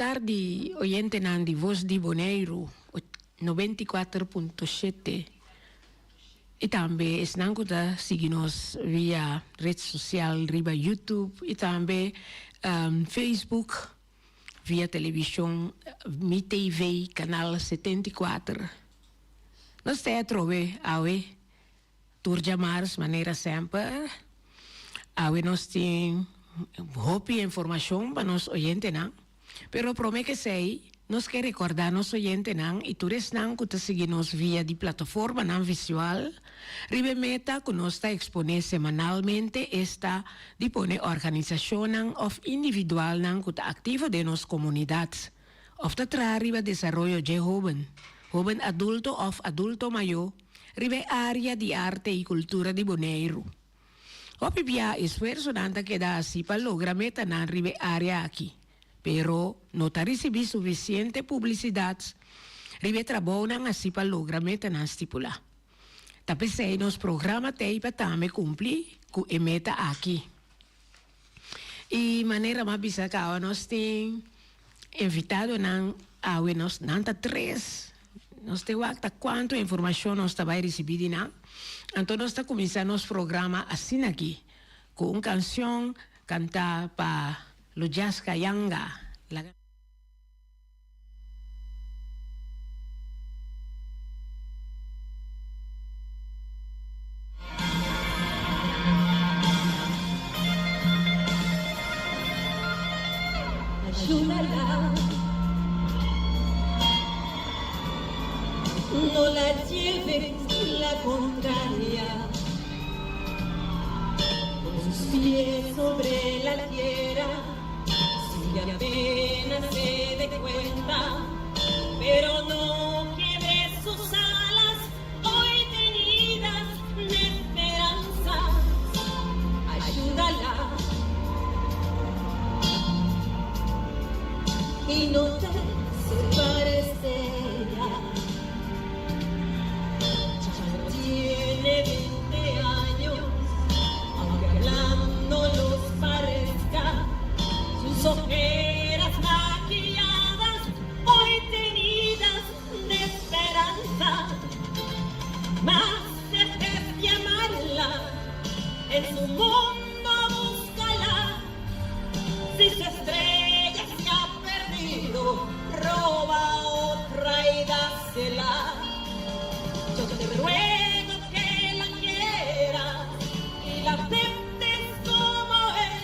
tardi oyentenan di Voz di Boneiru 94.7 i tambe esnan ku ta sigui nos via red sosial riba YouTube i tambe Facebook via televishon Mi TV kanal 74. Nos ta atrobe awe Tur djamars manera semper. Awe nos tin hopi informashon pa nos oyentenan. Pero prome ke esei, nos ke rekordá nos oyentenan i tur esnan ku ta sigui nos via di plataformanan visual riba e meta ku nos ta eksponé semanalmente, esta di pone organisashonnan òf individualnan ku ta aktivo den nos komunidat òf ta traha riba desaroyo dje hóben, hóben adulto òf adulto mayó riba e área di arte i kultura di Boneiru. Hopi bia esfuersonan ta keda hasi pa logra metanan riba e área aki, pero no ta risibí sufisiente publisidat riba e trabounan hasi pa logra metanan stipulá. Ta p'esei nos programa t'ei pa tambe kumpli ku e meta aki. I manera m'a bisa kaba nos tin invitadonan awe nos nan ta tres nos te wak ta kuantu informashon nos ta bai risibí di nan anto nos ta kuminsá nos programa asina aki ku un kanshon kantá pa Lujaska Yanga laga. Ayúdala. No la lleves la contraria. Con sus pies sobre la tierra. Si apenas se dé cuenta, pero no quiebre sus alas hoy teñidas de esperanza. Ayúdala y no te separes de ella. Ya no tiene 20 años, aunque hablando los parezca. Sus ojeras maquilladas, hoy teñidas de esperanza. Mas dejes de amarla, en su mundo búscala. Si su estrella se ha perdido, roba otra y dásela. Yo te ruego que la quieras y la aceptes como es.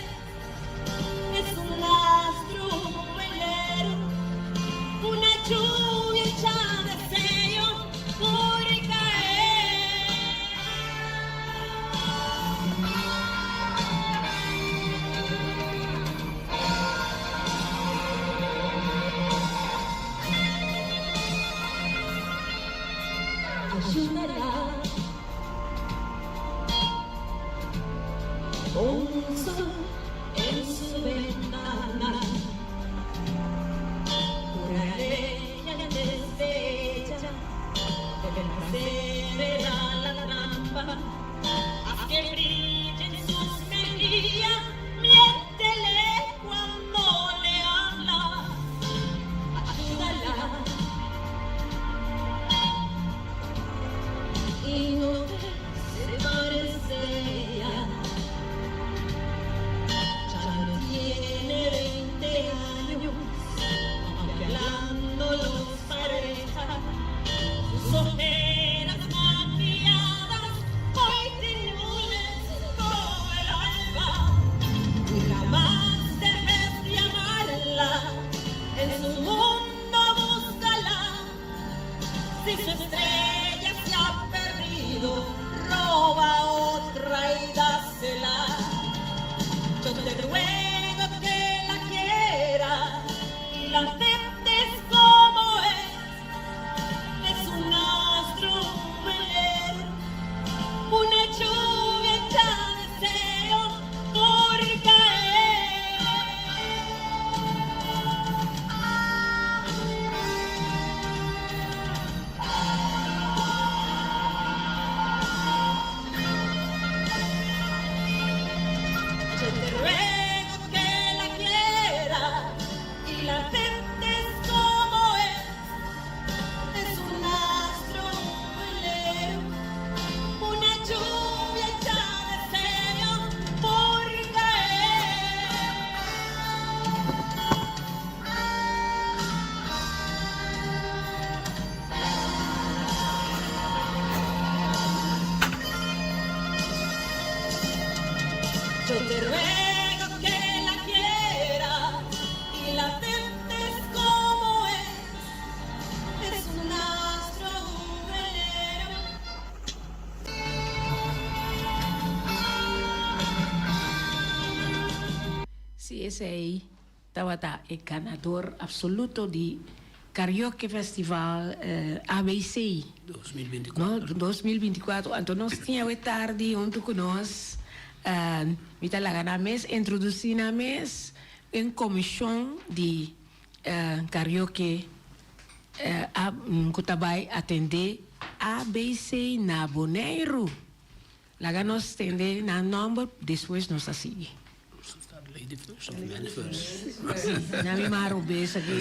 Es un astro, un velero, una lluvia hecha de sello por caer. Ayúdala. Un sol en su ventana, Júrale antes de ella, el placer era la trampa, haz que brillen sus mejillas, miéntele cuando le hablas, ayúdala. Y no te separes de ella. Ya no tiene 20 años, aunque hablando los parezca. Sus ojeras. Esei tabata e ganador absoluto di Karaoke Festival ABC. 2024. 2024. Anto nos tin awe tardi huntu ku nos, mi ta laga nan mes introdusí nan mes den komishon di karaoke ku ta bai atendé ABC na Boneiru. Laga nos tende nan nomber, despues nos ta sigui. Lady first of man first? Na mi man robes aki.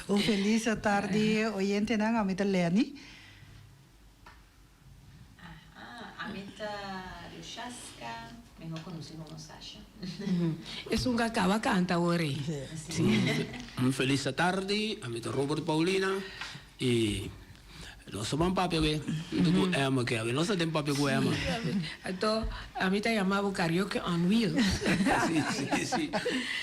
Un felis tardi oyentenan, ami ta Lenny. Aha, ami ta Rushaska, mihor konosí komo Sasha. Esun ku a kaba kanta awor ei. Un felis tardi, ami ta Robert Paulina y nos ta ban papia awe huntu ku Emma ke awe nos ta den papia ku Emma. Anto ami ta yama bo karaoke on wheels. Si, si, si.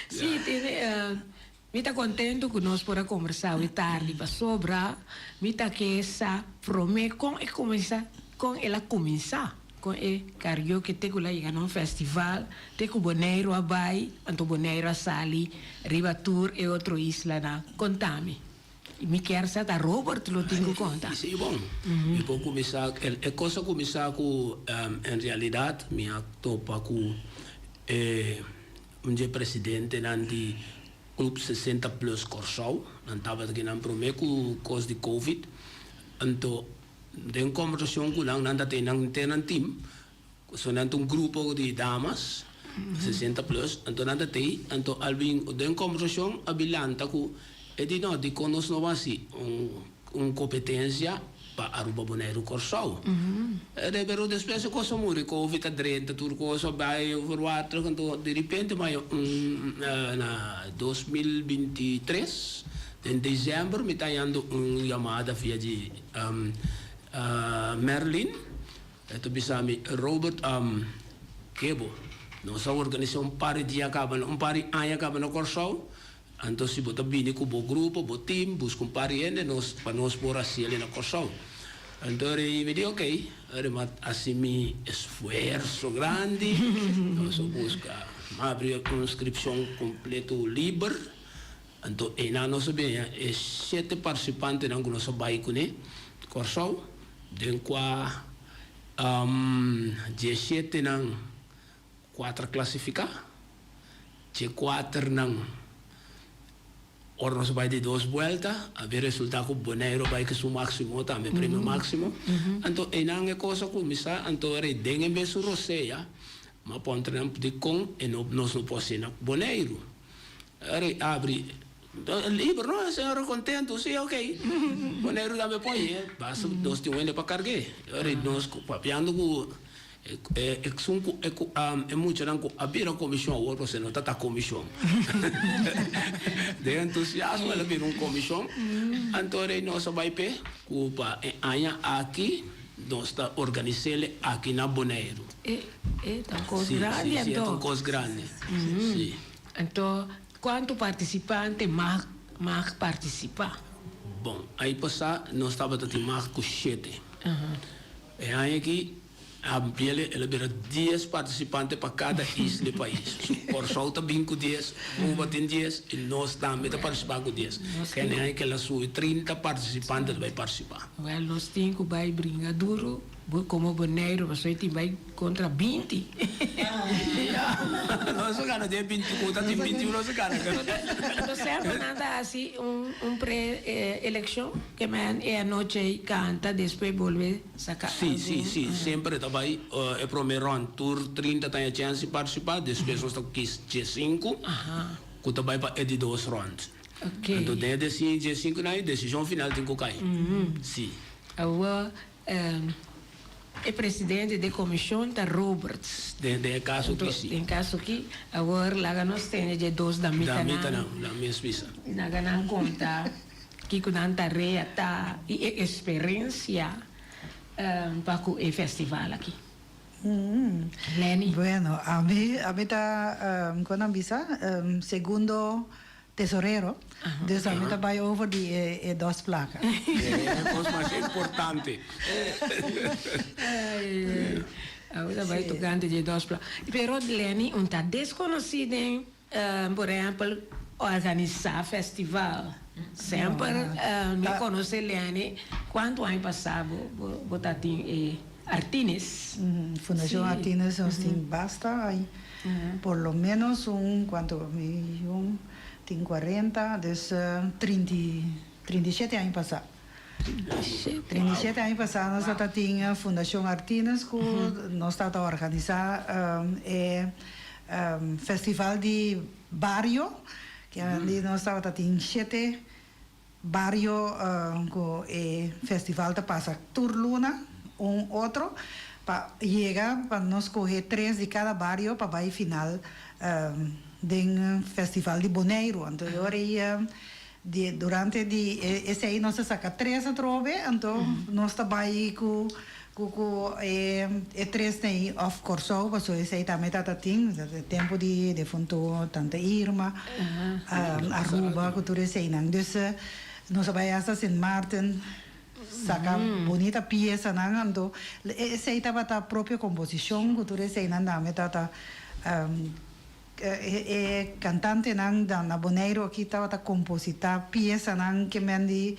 Si, tene mi ta contento ku nos por a kombersá awe tardi pasobra mi ta ke sa promé kon e kuminsá, kon el a kuminsá kon e karaoke te ku el a yega na un festival te ku Boneiru a bai anto Boneiru a sali riba tur e otro islanan. Kontami. Mi kier sa ta Robert lo tin ku konta. Sí, bon. Mi por kuminsá, e kos a kuminsá ku en realidat mi a topa ku e un dje presidentenan di Club 60 Plus Kòrsou. Nan tabata kinan promé ku kos di Covid. Anto den kombersashon ku nan, nan ta tene nan henter nan tim. So nan ta un grupo di damas, 60 plus, anto nan ta tei, anto al bin den kombersashon a bin lanta ku e di no, dikon nos no hasi un un kompetensia pa Aruba, Boneiru, Kòrsou. Pero despues e kos a muri, covid a drenta, tur kos a bai over water, anto direpente bai un na 2023 den desèmber mi ta hañando un yamada via di Merlin. E ta bisa mi, Robert, ke bo? Nos a organisá un par di dia kaba, un par di aña kaba na Kòrsou. Anto si bo ta bini ku bo grupo, bo tim, buska un par di hende nos pa nos por hasi el na Kòrsou. Anto mi di okey. Ora mi a hasi mi esfuerso grandi, nos a buska, mi a abri un inskripshon kompleto liber. Anto einan nos a bini e shete partisipantenan ku nos a bai kuné Kòrsou. Den kua dieshetenan kuater klasifiká, djekuaternan ora nos bai di dos buelta a bin resultá ku Boneiru a bai ku su máksimo tambe, premio máksimo. Anto einan e kos a kuminsá, anto ora e den e mesun rosea, m'a pòntra nan dikon e no nos no por hasi na Boneiru. Ora e abri Liber no, e señora contento, si ok, Boneiru tambe por ye, basta nos tin un hende pa cargu'e. Ora nos papiando cu e esun cu e muchanan cu a bira comision awor, pasobra no ta ta comision, den entusiasmo el a bira un comision, anto ora nos a bay p'e cu pa e aña aki nos ta organis'el aki na Boneiru. E ta un cos grandi anto. Si, si, e ta un cos grandi, si. Anto Cuanto participante mag mag participa? Bon, aña pasá nos tabata tin mas ku shete. E aña aki a ampli'el, el a bira dies participante pa kada isla i pais. So, Kòrsou ta bin ku dies, Cuba tin dies i nos tambe ta partisipá ku dies. Kende aña ke el a subi trinta participante ta bai partisipá. Wèl, nos tin ku bai bringa duru. Bo komo Boneiru pasobra e tin bai kontra 20. Ya, nos a gana den 20 ku ta tin 21 nos a gana. Lo semper nan ta hasi un un pre elekshon ke men e anochi ei kanta despues bolbe saka Si, si, si, semper e ta bai e prome rond tur 30 ta haña chèns di partisipá despues nos ta kis 15 ku ta bai pa e di dos rond. Anto den e 15 nan e desishon final tin ku kai. Si. Awor E presidente di e comision ta Roberts. Den e caso aki si. Den caso aki. Awor laga nos tene dje dos damitanan. Damitanan, nan mes bisa. Laga nan conta kico nan tarea ta y e experiencia pa cu e festival aki. Lenny. Bueno, ami ami ta, con nan bisa, segundo Tesorero, dus ami ta bai over di e dos plaka. E kos masha importante. Ami ta bai tokante di e dos plaka. Pero Lenny un ta deskonosí den. Por ehempel, organisá festival. Semper mi konosé Leni, kuantu aña pasá bo ta tin e Artines? Fundashon Artines nos tin basta aña, por lo ménos un kuantu mi un tin kuarenta, dus 37 aña pasá. 37 aña pasá nos ta tin Fundashon Artines ku nos ta organisá e festival di bario, ke nos tabata tin shete bario ku e festival ta pasa tur luna un otro pa yega pa nos kohe tres di kada bario pa bai final den festival di Boneiru. Anto e ora ei Di durante di e esei nos a saka tres atrobe, anto nos ta bai ku ku ku e e tres nei òf Kòrsou pasobra esei tambe tata tin e tempu di defunto tante Irma, Aruba ku tur eseinan. Dus nos a bai asta Sint Maarten saka bunita piesanan anto esei tabata propio komposishon ku tur eseinan tambe tata. E kantantenan na Boneiru aki tabata kompositá piesanan ke men di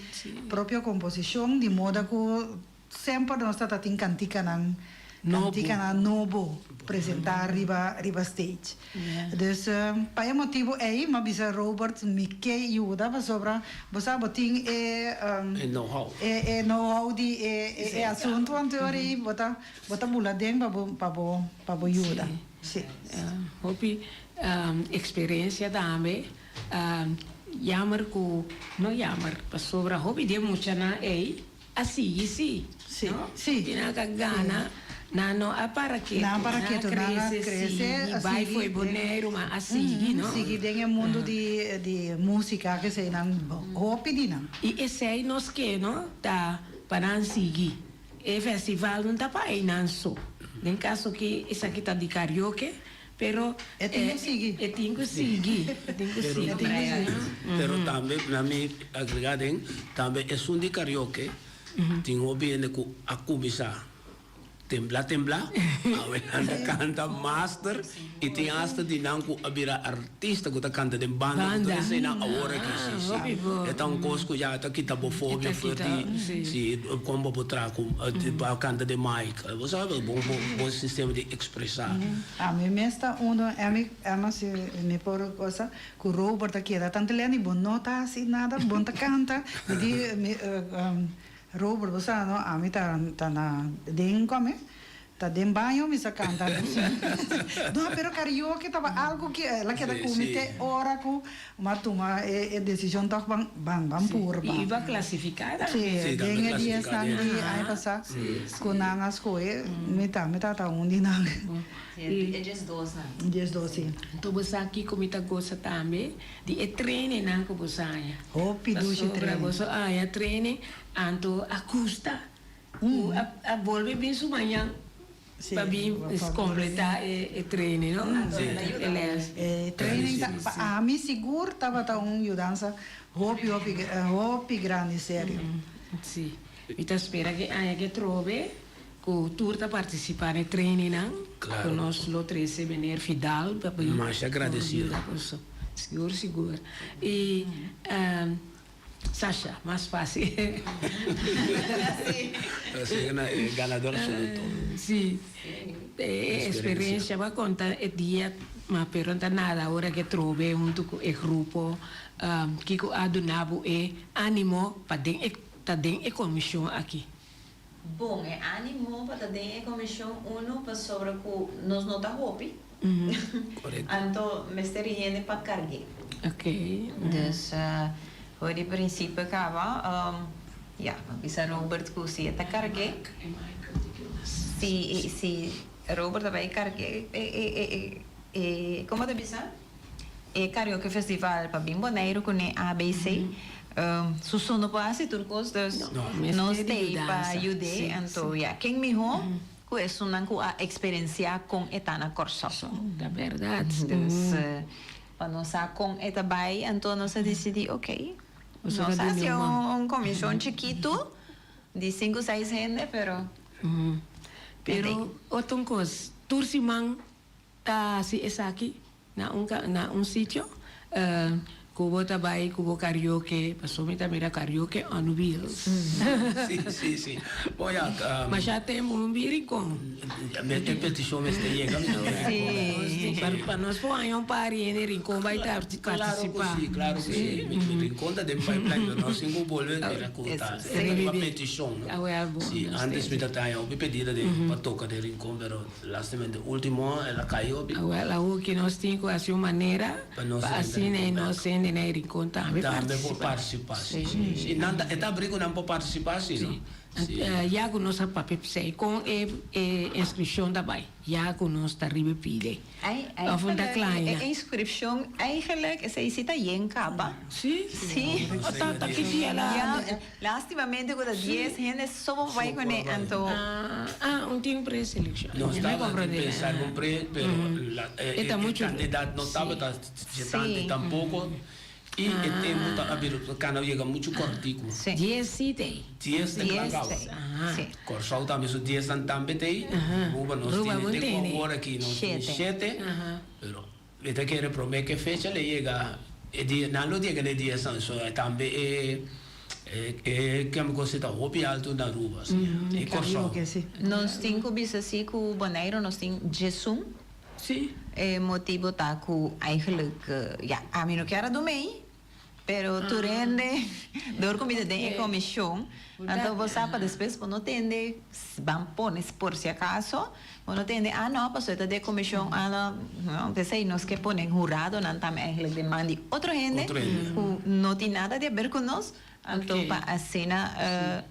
propio komposishon, di moda ku semper nos tabata tin kantikanan, kantikanan nobo presentá riba riba stage. Dus pa e motibu ei mi a bisa Robert mi ke yuda pasobra bo sa bo tin e E know-how. E know-how di e asuntu anto ei bo ta bo ta bula den pa bo pa bo pa bo yuda. Sí. Hopi experiencia tambe. Jammer cu, no jammer, pasobra hopi di e muchanan ey a sigui sí. Sí, no? Sí. Hopi nan a gana, nan no a para ketu. Nan a para ketu, nan a crece, sigui, bay fo'i Boneiru, ma a sigui, no? Sigui den e mundo di musica, kesey nan, hopi di nan. Y esey nos ke, no, ta pa nan sigui. E festival no ta pa einan so. Den kaso ki esaki ta di karaoke, pero E tin ku sigui. E tin ku sigui. E tin ku sigui. Pero tambe na mi agrega den, tambe esun di karaoke tin hopi hende ku a kuminsá tembla tembla, awe nan ta kanta master i tin asta di nan ku a bira artista ku ta kanta den banda ku tur eseinan awor aki si si e ta un kos ku ya ta kita bo fobia for di si kon bo por traha ku pa kanta den mic bo sa bo bo sistema di ekspresá. Ami mes ta uno ami ama si mi por cosa ku Robert a keda tanta Lenny bo no ta hasi nada bo no ta kanta mi di mi Robert bo sa no ami ta ta na den kome Ta den baño mi sa canta no pero karaoke taba algo ki el a keda cu mi te ora cu mi a tuma e decision toch ban ban ban purba. Y iba clasifica tambe. Si den e diesnan di aña pasa cu nan a scoge mi tambe tabata un di nan. E diesdosnan. Diesdos si. Anto bo sa kico mi ta gosa tambe di e trainingnan cu bo sa haña. Hopi dushi training. Pasobra bo sa haña training anto a gusta. Cu a bolbe bin su mañan pa bin completa e training no? E les. E training ta pa ami sigur tabata un yudansa hopi hopi hopi grandi serio. Si. Mi ta spera ke aña ke trobe cu tur ta participa na e trainingnan cu nos lo trece meneer Fidal pa bin Masha agradecido. yuda cu so. Sigur sigur. Y. Sasha, mas fácil. Así na e ganador absoluto. Sí. E experiencia bo a conta e dia, ma pero no ta nada ora ke trobe hunto cu e grupo kico a duna bo e animo pa den e ta den e comision aki. Bon, e animo pa ta den e comision uno pasobra cu nos no ta hopi. Correcto. Anto mester di hende pa cargu'e. Ok. Dus for di principio caba, ya, mi a bisa Robert cu si e ta cargu'e, si si Robert ta bay cargu'e e e e e como ta bisa? E karaoke festival pa bin Boneiru kuné ABC. Su so no por hasi tur kos, dus nos t'ei pa yud'é. Anto ya, ken mihó ku esunnan ku a eksperensiá kon e ta na Kòrsou. Ta bèrdat. Dus pa nos sa kon e ta bai, anto nos a disidí, oke, nos hasi un komishon chikitu di sinku seis hende, pero. Pero otro kos, tur siman ta hasi esaki? na un na un sitio Ku bo ta bai ku bo karaoke, pasobra mi ta mira karaoke on wheels. Si, si, si. Bo ya. Masha tempu mi bin Rincon. E petishon mester yega mi tambe. Si. Pa nos por haña un par hende Rincon bai ta partisipá. Klaro ku si, klaro ku si. Rincon ta den pipeline pero nos tin ku bolbe mira ku ta riba petishon. Si, antes mi ta haña hopi pedida pa toka den Rincon pero. Lastimamente ultimo el a kai hopi. Awel awoki nos tin ku hasi un manera Pa nos pa hende asina e rincon nos bek. hende na e rincon tambe Tambe por partisipa. partisipa, si, Si. si, si. Nan ta, e ta abri ku nan por partisipa, si, no? Si. Si. Ya ku nos a papia p'esei, kon e e inskripshon ta bai? Ya ku nos ta riba e pide. Ei, Of un ta eigenlijk, kla e ainda? inskripshon eigenlijk esei si ta yen kaba. Si? Si. O ta ta ki dia la? Ya, Lastimamente ku ta dies hende so por bai kuné anto. Ah, un tin preseleccion. Nos Mi tabata comprende. pensa algun pre, pero la E ta e mucho. kantidat no tabata tantu tampoco y e tempo ta a bira kana yega mucho kortiku. Dies si t'ei. Dies ta Dies kla t'ei, si. Kòrsou tambe su diesnan tambe t'ei. Aruba nos Aruba tene bo te ku tene. awor aki nos tene Shete. shete, pero Mi ta kere prome ke fecha le yega e dia, nan lo yega na e dia san, so tambe e e kemikos ta hopi alto na Aruba, si, e Kòrsou. Nos tin ku bisa si ku Boneiru nos tin djesun. Si. E motibu ta ku eigenlijk, ya, ami no kier a dumei, Pero tur hende dor cu mi ta den e comision, anto bo sa pa despues bo no tende, ban pone por si acaso, bo no tende, ah no, pasobra e ta den e comision, ah no, no, p'esey nos ke pone huradonan tambe eigenlijk den man di otro hende cu no tin nada di haber cu nos, anto pa asina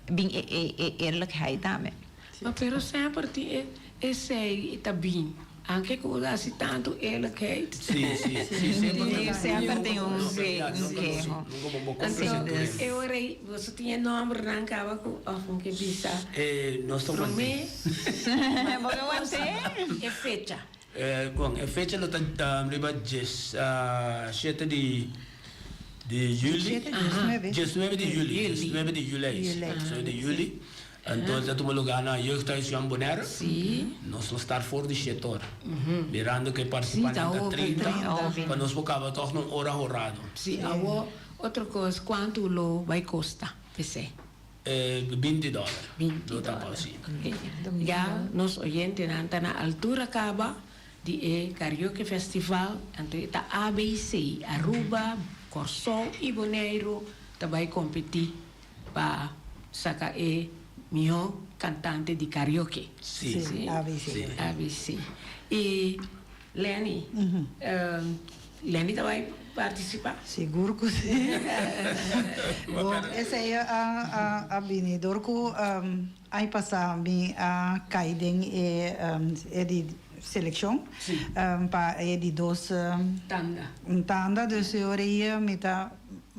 bin e eerlijkheid tambe. Ma pero semper tin e esey ta bin. Anke ku a hasi tantu eerlijkheid. Sí, sí, sí, semper Sí, semper tin un keho. E ora ei boso tin e nòmbernan kaba ku òf un ke bisa Nos ta promé Bo ke want'é? e fecha. Bon, e fecha lo ta riba djes shete di di juli. Diesnuebe di juli. Diesnuebe di juli, diesnuebe di juli. Anto ta tuma lugar na Jeugdhuis Jan Bonaire. Nos lo start for di shete ora. Mirando ku e partisipantenan ta 30, pa nos por kaba tòg na un ora horado. Sí, awor otro kos, kuantu lo bai kosta p'esei? 20 dòler. 20 dòler. Ya nos oyentenan ta na altura kaba di e Karaoke Festival, anto e ta ABC, Aruba, Kòrsou i Boneiru ta bai kompetí Pa saca e miho cantante di karaoke. Sí. Sí. ABC. ABC. Y Lenny, Lenny ta bay participa? Sigur cu si. Bon, esey a a bini door cu aña pasa mi a cay den e e di seleccion pa e di dos Tanda. tanda, dus e ora ey mi ta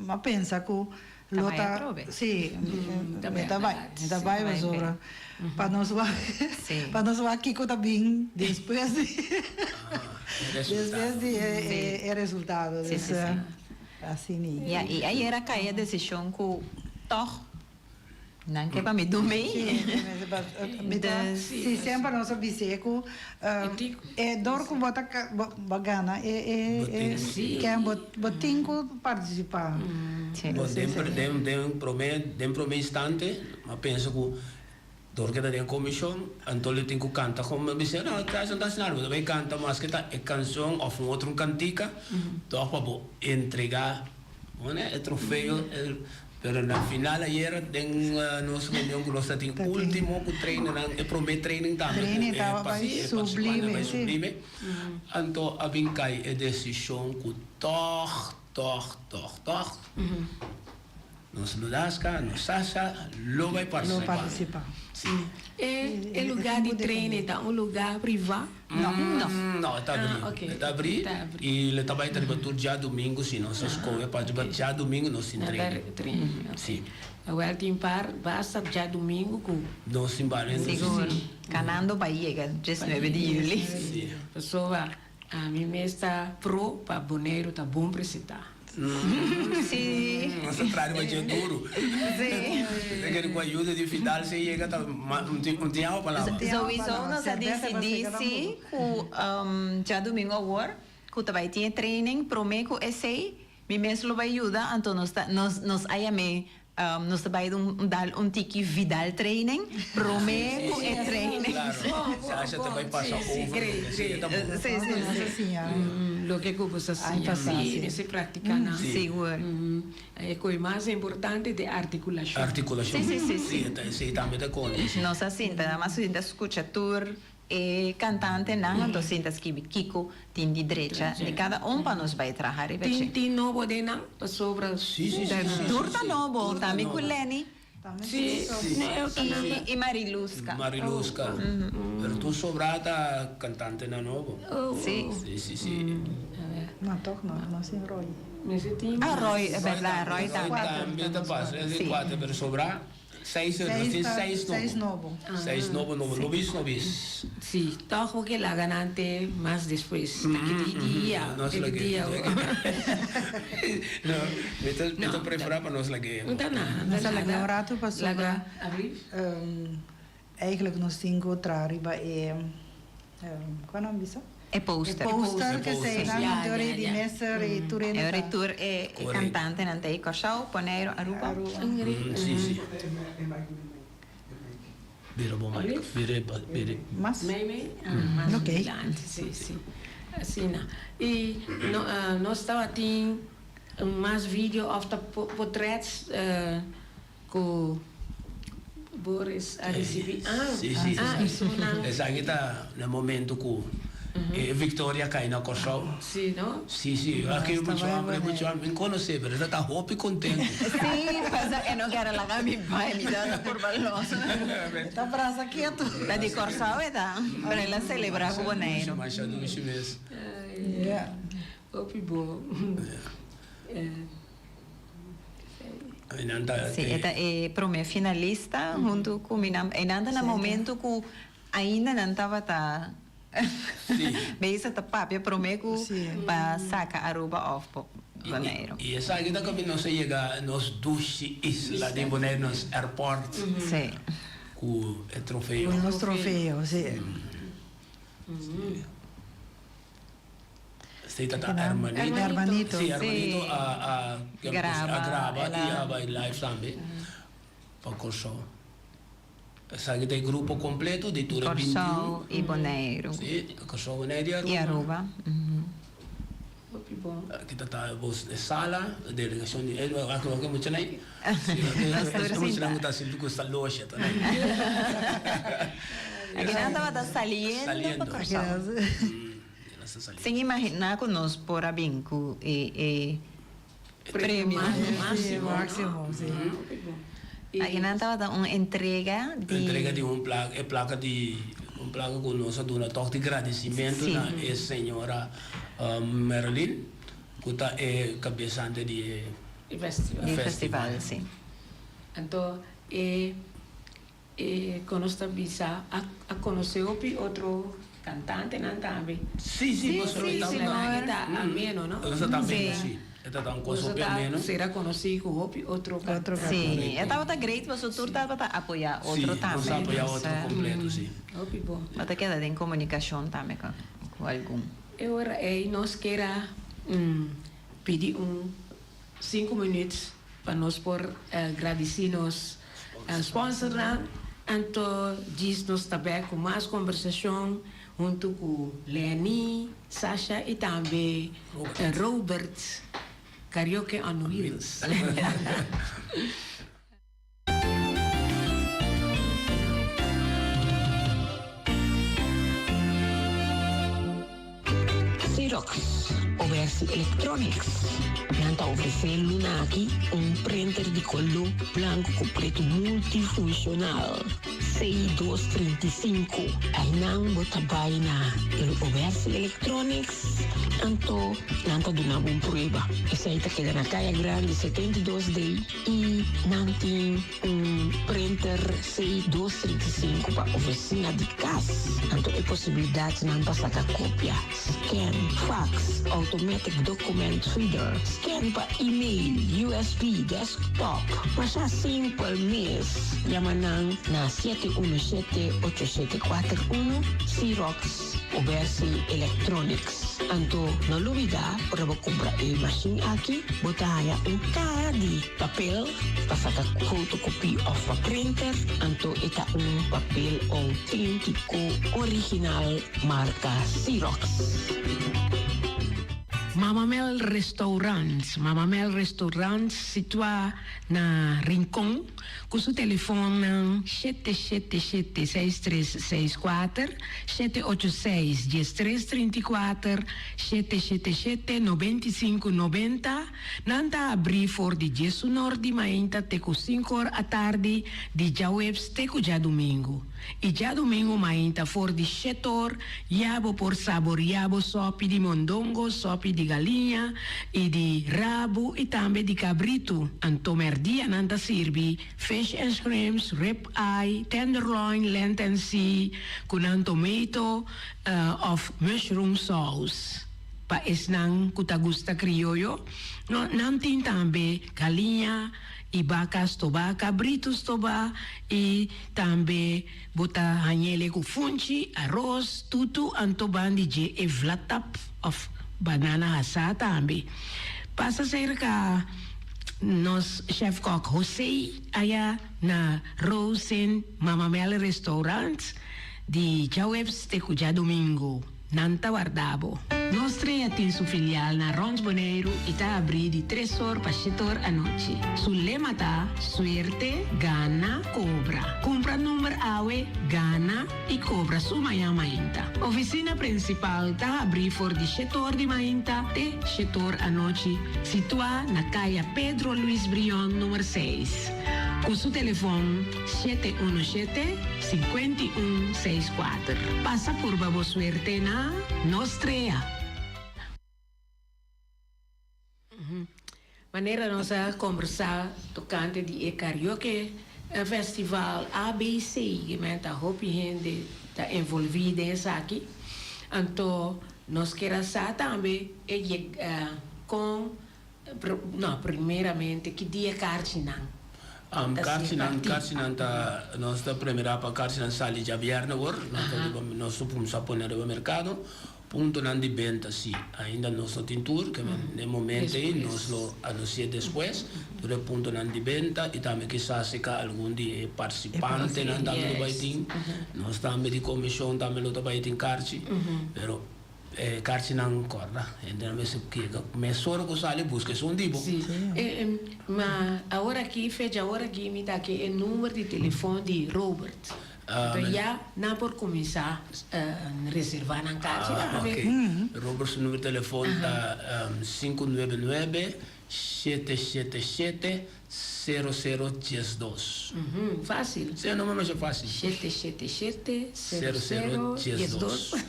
a pensa cu Ta Lo bai ta, atrobe. sí, Ta mi ta bai, bèrdat, mi ta sí. bai Ta bai pasobra pa nos wak, Sí. pa nos wak kiko ta bin despues di, E despues resultado. di e e e resultado. Sí, Dus sí, sí. asina. Ya, i ayer a kai e desishon ku tòg Nan ke pa mi dumi. Sí, mi ta, sí, semper nos a bis'é ku e dor ku bo ta bo gana e e e ken bo bo tin ku partisipá. Bo den den den promé den promé instante mi a pensa ku dor ke ta den komishon anto lo tin ku kanta kon mi a bis'é no Tyson ta hasi nada bo ta bai kanta maske ta e kanshon òf un otro kantika tòg pa bo entregá e trofeo. Pero na final ayer den nos reunion cu nos ta tin ultimo cu trainernan, e prome training tambe cu e participantenan bai sublime, anto a bin cay e decision cu toch, toch, toch, toch nos Ludaska, nos Sasha lo bai participa. Si. E lugar di training ta un lugar priva? No, no, e ta abrí. E ta abrí i lo ta bai ta riba tur djadumingu si nos a skohe pa riba djadumingu nos tin training. Si. Awel tin par basta djadumingu ku. Nos tin bar hende. Sigur, kanando pa yega diesnuebe di juli. Si. Pasobra ami mes ta pro pa Boneiru ta bon presentá. Sí. Nos ta traha riba dje duru. Sí. Ta kere ku ayuda di Fidal si e yega ta un tin awa pa laba. Souiso nos a disidí sí ku djadumingu awor. Ku ta bai tin e training promé ku esei, mi mes lo bai yuda, anto nos ta nos nos a yam'é nos ta bai un dal un tiki Vidal training promé ku e training. Claro, Sasha ta bai pasa over loke si e ta bon. Sí, sí, sí. Loke ku bo sa siña, sí, mester praktiká nan. Sigur. E koi mas importante ta e artikulashon. Artikulashon. Sí, sí, sí, sí. Esei tambe ta konta, sí. Nos a sinta, nada mas sinta skucha tur e kantantenan, anto sinta skibi kiko tin di drecha di kada un pa nos bai traha riba dje. Tin tin nobo den nan pasobra. Sí, sí, sí, sí. Tur ta nobo, tambe ku Lenny. Sí, I Mariluska. Mariluska. Pero tur sobrá ta kantantenan nobo. Sí. Sí, sí, sí. No, toch no, no sin Roy. Ah, Roy, e berdad, Roy tambe. Roy tambe ta pasa, e tin kuater, pero sobrá seis, nos tin seis nobo. Seis nobo. Seis nobo, nobo, nobis, nobis. Sí, toch bo ke laga nan te mas despues. Ta ki di dia, Nos te ki lag'é. dia. No, mi ta, mi ta preferá pa nos lag'é. No ta nada, Nos a lag'é un rato pasobra Laga, abrí. Eigenlijk nos tin ku traha riba e, kua nan bisa? E poster. E poster ke E poster. eseinan Ja, anto ja, rei di ja. mester i tur hende E ta. tur e kantantenan ta ei Kòrsou, Boneiru, Aruba. Aruba. Sí, sí. Bira bo mic. Bira, bira. Mas? Mei mei? Ah, mas Ok. dilanti, sí, sí. Asina. I no, nos tabatin mas video of ta potrets ku Boris a ricibi. Ah, Sí, sí, ah, sí. esunnan. Esaki ta na momento ku e victoria kai na Kòrsou. Sí, no? Sí, sí. Aki mucho hambre, mucho hambre. Mi konosé, pero e ta hopi kontento. Sí, pasa e no kere laga mi bai, mi ta purba los. E ta brasa ketu. Ta di Kòrsou e ta, pero el a selebrá ku Boneiru. Masha dushi mes. Ja. Hopi bo. Sí, e ta e promé finalista huntu ku mi nan. E nan ta na momento ku ainda nan tabata bezig ta papia promé ku pa saka Aruba òf Boneiru. I esaki ta kaminda nos a yega nos dushi isla di Boneiru, nos airport ku e trofeo. Ku nos trofeo, sí. Esei ta ta Hermanito. Hermanito. Sí, Hermanito a a a graba i a bai live tambe pa Kòrsou. Esaki ta e grupo kompleto di tur e bintiun. Kòrsou i Boneiru. Sí, Kòrsou, Boneiru i Aruba. I Aruba. Hopi bon. Aki ta ta bos e sala, delegashon di e aki wak e muchanan ei. Nos tur E sinta. muchanan ku ta sinti ku sta losha ta nai. Aki nan tabata saliendo pa Kòrsou. Sin imaginá ku nos por a bin ku e premio. Máximo, sí. Akinan tabata un entrega di. Entrega di un plaka, e plaka di un plaka ku nos a duna tòg di gradisimentu na e señora Marilyn ku ta e kabesante di e festival. Di festival, sí. Anto e E con nos ta bisa a conoce hopi otro cantantenan tambe. Sí, sí, nos Sí, ta sí, ta e ta ameno, no? Nos ta ameno, sí. E ta ta un cos hopi ameno. Nos ta sera conoci cu hopi otro Otro Sí, e tabata great pasobra tur tabata apoya otro tambe. Sí, nos a apoya otro completo, sí. Hopi bon. Bo ta keda den comunicacion tambe cu algun. E ora ey nos kier a pidi un Sinku minuut pa nos por gradici nos sponsornan. Anto djis nos ta bek cu mas combersacion hunto cu Lenny, Sasha y tambe Robert, Karaoke on Wheels. Xerox, OBS Electronics. Nan ta ofresé luna aki un printer di koló blanku ku pretu multifunshonal C235. Einan bo ta bai na OBS Electronics anto nan ta duna bo un prueba. Esei ta keda na Kaya Grandi 72 D. I nan tin un printer C dos 35 pa ofisina di kas. Anto e posibilidatnan pa saka kopia, scan, fax, automatic document reader, scan pa email, usb, desktop. Masha simpel mes. Yama nan na siete. 717 8741 Xerox Obersi Electronics. Anto no lubida ora bo kumpra e mashin aki bo ta haña un kaha di papel pa saka fotokopie òf pa printer, anto e ta un papel outéntiko original marka Xerox. Mama Mel Restaurant Mama Mel Restaurant situá na Rincon ku su telefonnan 777 6364, 786 1334, 777 9590. Nan ta abrí for di diesunor di mainta te ku sinkor atardi di djaweps te ku djadumingu. I djadumingu mainta for di shetor ya bo por saboriá bo sòpi di mondongo, sòpi di galiña i di rabu i tambe di kabritu. Anto mèrdia nan ta sirbi fish and shrimps, rib eye, tenderloin, lent and sea ku nan tomato òf mushroom sauce. Pa esnan ku ta gusta krioyo, nan tin tambe galiña i baka stobá, kabritu stobá i tambe bo ta hañ'ele ku funchi, aros, tutu, anto ban di dje e vlatap òf banana hasá tambe. Pasa serka nos chèfkòk José aya na Rosen Mama Mel Restaurant di djaweps te ku djadumingu. Nan ta warda bo. Nos Trea tin su filial na Rond Boneiru i ta abrí di tres or pa shete or anochi. Su lema ta, Suerte, gana, kobra. Kumpra number awe, gana i kobra su mañan mainta. Ofisina prinsipal ta habrí for di shete or di mainta te shete or anochi, situá na Kaya Pedro Luis Brion number seis. Ku su telefon. 717 51 64. Pasa purba bo suerte na Nos Trea. Manera nos a kombersá tokante di e karaoke festival ABC, ke men ta hopi hende ta envolví den esaki. Anto nos kier a sa tambe e kon No, primeramente ki dia karchinan ta ser Karchinan, partí? karchinan ta, nos ta premirá pa karchinan sali djabièrnè awor. Nos ta riba, nos ta kuminsá pone riba merkado. Puntonan di benta sí, ainda nos no tin tur, ke men den momento ei nos lo anunsi'é despues, tur e puntonan di benta i tambe kisas si ka algun di e partisipantenan tambe lo bai tin. Nos tambe di komishon tambe lo ta bai tin karchi, pero. E karchinan kòrda, hendenan mester keda mesora ku sali buska esun di bo. Sí, ma awor aki, fecha awor aki mi ta ke e number di telefon di Robert. Anto ya nan por kuminsá reservá nan karchi tambe. Ah, ok. Robert su number di telefon ta 599 777 00 12. Fácil. Sí, e number masha fácil. 777 00 12.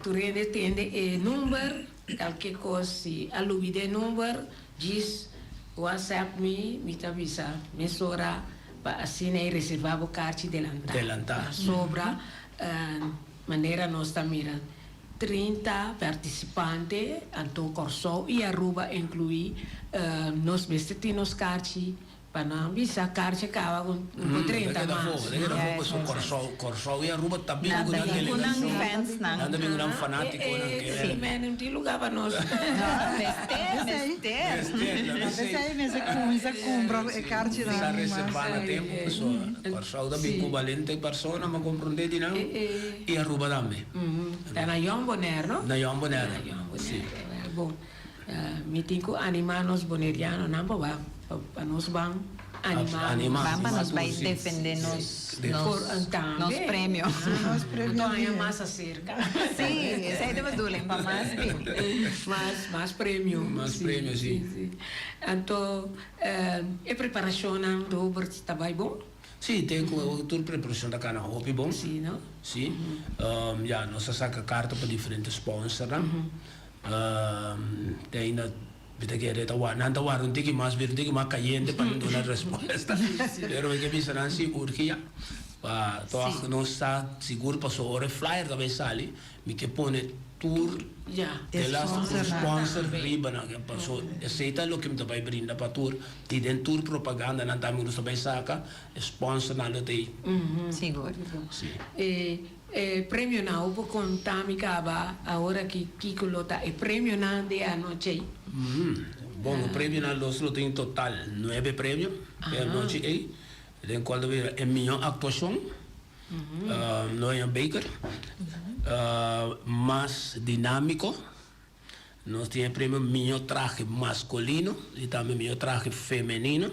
Tur hende tende e number, kalke kos si a lubida e number, djis whatsapp mi, mi ta bisa mesora pa asina e reserva bo karchi delantá. Delantá. Pasobra manera nos ta mira 30 partisipante, anto Kòrsou i Aruba inkluí. Nos mester tin nos karchi pa nan bisa karchi a kaba ku 30 mas. Ta keda afó pasobra Kòrsou, Kòrsou i Aruba ta bin ku nan delegashon. Nan ta bin ku nan fanátikonan. Sí, men no tin lugá pa nos. Mester, mester. P'esei mester kuminsá kumpra e karchinan Kuminsá reservá na tempu pasobra Kòrsou ta bin ku balente persona, mi a komprondé di nan. I Aruba tambe. Ta na Jong Bonaire, no? Na Jong Bonaire, Na Jong Bonaire. Si. Bon, mi tin ku animá nos bonerianonan pa ba, pa nos ban animá. Animá. Ban pa nos bai defendé nos, nos, nos premio. Nos premio. Anto haña mas aserka. Si, esei ta bedoeling, pa mas bini. Mas, mas premio. Mas premio, si. Si, si. Anto, e preparashonnan, Robert, ta bai bon? Sí, te ku tur preparashon ta kana hopi bon. Sí, no? Sí. Ya, nos a saka karta pa diferente sponsornan. Te ainda mi ta kere ta wak, nan ta warda un tiki mas, bira un tiki mas kayente pa nan duna respuesta. Pero mi ke bisa nan si urgi ya. Pa toch nos sa sigur paso ora e flyer ta bay sali mi ke pone tur de laatste sponsor riba nan paso esey ta loke mi ta bay brinda pa tur y den tur propaganda nan tambe nos ta bay saca e sponsor nan lo ta ey. Sigur. Si. E premionan ho por conta mi caba awor aki kico lo ta e premionan di e anochi ey? Bon e premionan nos lo tin total nuebe premio e anochi ey. Den cual ta bira e miho actuacion, Noeña Baker, mas dinamico, nos tin e premio miho trahe masculino y tambe miho trahe femenino.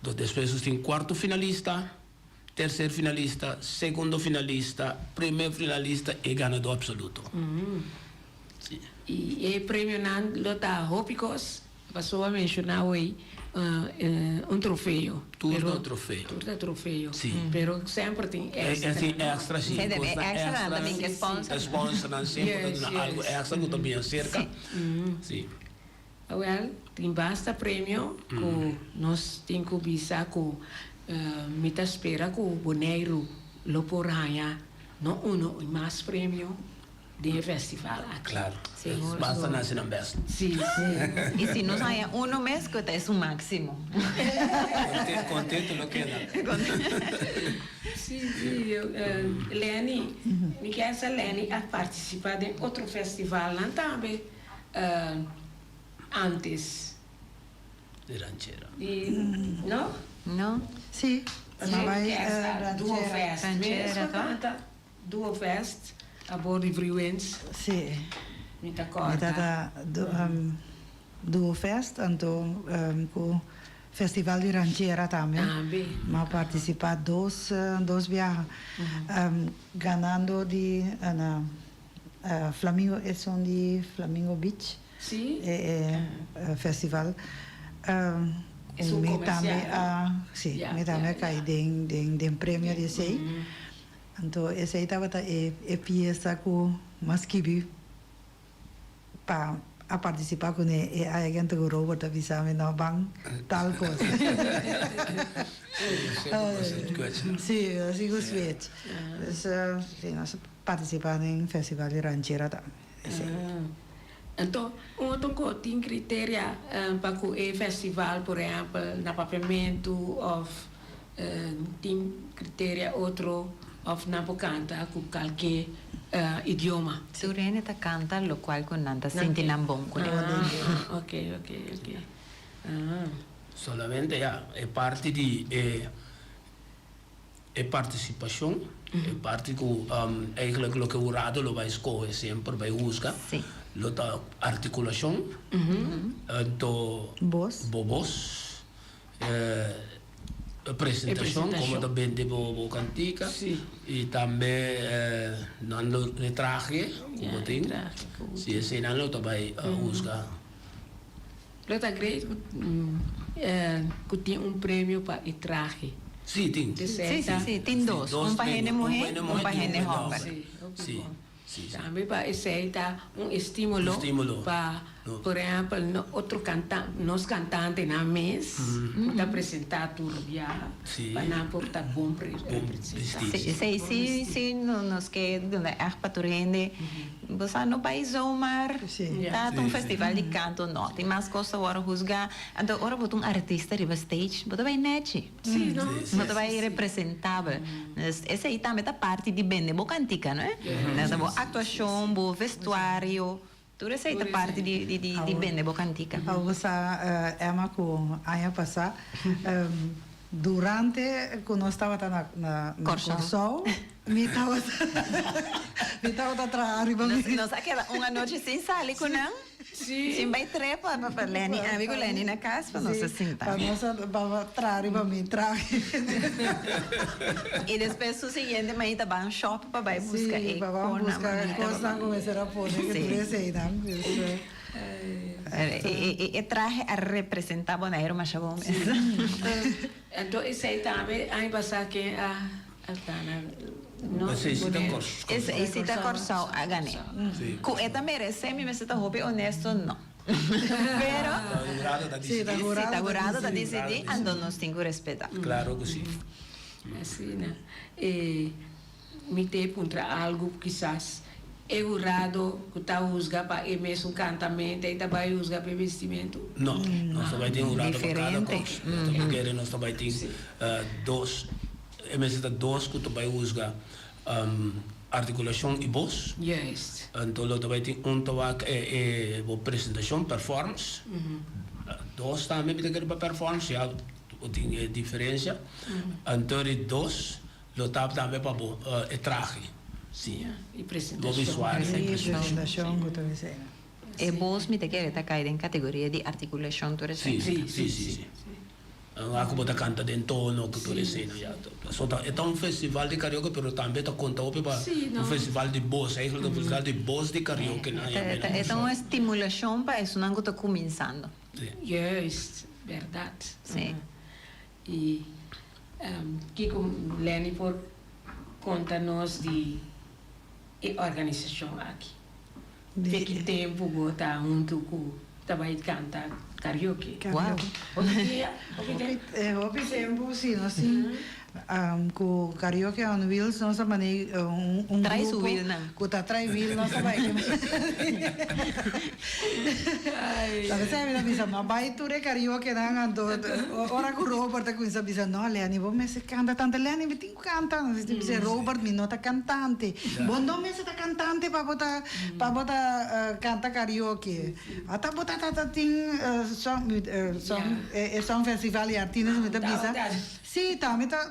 Despues nos tin cuarto finalista, tercer finalista, segundo finalista, primer finalista y ganador absoluto. Si. Y e premionan lo ta hopi cos. Paso a menciona hoy un trofeo. Tur ta trofeo. Tur ta trofeo. Si. Pero semper tin extra. Tin extra, si. Sí, e extra nan ta bin ke sponsor. E sponsor nan semper ta duna algo extra ku ta bin aserka. Si. Awel, tin basta premio ku nos tin ku bisa ku mi ta spera ku Boneiru lo por haña no uno i mas premio den e festival aki. Claro. Basta nan haci nan best. Sí, sí. I si nos haña uno mes ku ta esun máximo. Contento lo keda. Sí, sí. Lenny, mi kier sa Lenny a participa den otro festivalnan tambe antes. Di ranchera. Di, no? No. Sí. Mi bai ranchera. Duo Fest. Ranchera, to? Duo Fest a bor di Vriwens. Sí. Mi ta kòrda. Mi tata Duo Fest anto ku Festival di Ranchera tambe. Tambe. Mi a partisipá dos dos biaha. Ganando di na Flamingo esun di Flamingo Beach. Sí. E festival. Esun Mi komersial, tambe no? a sí mi tambe a kai den den premio di esei. Anto esei tabata e e piesa ku m'a skibi pa a partisipá kuné e agente ku Robert a bisa mi no ban tal kos. Sí, así ku switch. Dus sí nos a partisipá den festival di ranchera tambe esei. Anto un otro kos tin kriteria pa ku e festival por ehèmpel na Papiamentu òf Tin criteria otro of nan por canta cu calke idioma? Tur hende ta canta locual cu nan ta sinti nan bon cu ne. Ah, ok, ok, ok. Ah. Solamente ya, e parti di e e participacion, e parti cu eigenlijk loke hurado lo bay scoge semper, bay husga, lo ta articulacion, anto Bos. bo bos. E presentacion como ta bende bo cantica y tambe nan lo e trahe cu bo tin si esey nan lo ta bay husga. Lo ta great cu tin un premio pa e trahe. Si tin. Si si si tin dos un pa hende muhe un pa hende homber. Si. Sí, sí. Tambe pa esei ta un estímulo Estímulo. pa, No. por ehèmpel, no otro kanta, nos kantantenan mes ku ta presentá tur biaha, Sí. pa nan por ta bon pre, Bon representá. bistí. Sí, sí, sí, sí, no, nos ke duna ègt pa tur hende. Bo sa no bai zomaar Sí. ta Sí, un sí. festival di kanto, no. Tin mas kos ta wòrdu husgá. Anto ora bo ta un artista riba stage, bo ta bai nèchi. Sí, no? Bo ta bai representabel. Dus esei tambe ta parti di bende bo kantika, no? Ta bo aktuashon, bo vestuario, tur esei ta parti di di di bende bo kantika. Awor bo sa Emma ku aña pasá durante ku nos tabata na na Kòrsou mi tabata mi tabata traha riba mi. Nos a keda un anochi sin sali ku nan. Sin bai trepa pa Lenny, ami ku Lenny na kas pa nos a sinta. Pa nos a pa traha riba mi trahe. I despues su siguiente mainta ban shop pa bai buska e Sí, pa ban buska e kosnan ku mester a pone ku tur eseinan. E trahe a representa Boneiru masha bon mes. Anto esei tambe aña pasá ken a gana? Esei si ta Kòrsou. Esei si ta Kòrsou a gané. Ku e ta meresé mi mester ta hopi honesto, no. Pero Hurado ta Sí, ta disidí. si ta hurado ta hurado ta disidí. disidí, anto nos tin ku respetá. Klaro ku sí. Asina. E mi te puntra algu kisas e hurado ku ta husga pa e mesun kantamentu ei ta bai husga pa e bestimentu? No, nos ta bai tin hurado pa kada Diferente. kos. Nos ta bai kere nos ta bai tin dos, e mester ta dos ku ta bai husga artikulashon i bos. Juist. Anto lo ta bai tin un ta wak e e bo presentashon, performance. Dos tambe mi ta kere pa performance, ya bo tin e diferensia. Anto di dos lo ta tambe pa bo e trahe, si. I Bo presentashon. visual i I presentashon. presentashon ku ta esei. E bos mi ta kere ta kai den kategoria di artikulashon tur Si, esei. si, si, si. Ora ku bo ta kanta den tono ku tur esei ya. So ta e ta un festival di karaoke pero tambe ta konta hopi pa un festival di bos, eigenlijk un festival di bos di karaoke nan ya E ta e ta un estimulashon pa esunnan ku ta kuminsando. Si. Juist, bèrdat. Si. I kiko Lenny por konta nos di e organisashon aki? Te ki tempu bo ta huntu ku ta bai kanta karaoke? Wow. Hopi dia? Hopi tempu? Hopi tempu, si. Nos tin ku Karaoke on Wheels nos ta mane un Trae su grupo wielnan. ku ta trae wiel nos ta bai. Ta pesei mi ta bisa no bai tur e karaokenan anto ora ku Robert a kuminsa bisa no Lenny bo mester kanta tanta Lenny mi tin Canta, nos tin bisa Robert mi no ta cantante. Bo no mester ta cantante pa bo ta pa bo ta canta karaoke. Ata bo ta ta tin song song e song festival y artines mi ta bisa. Si tambe ta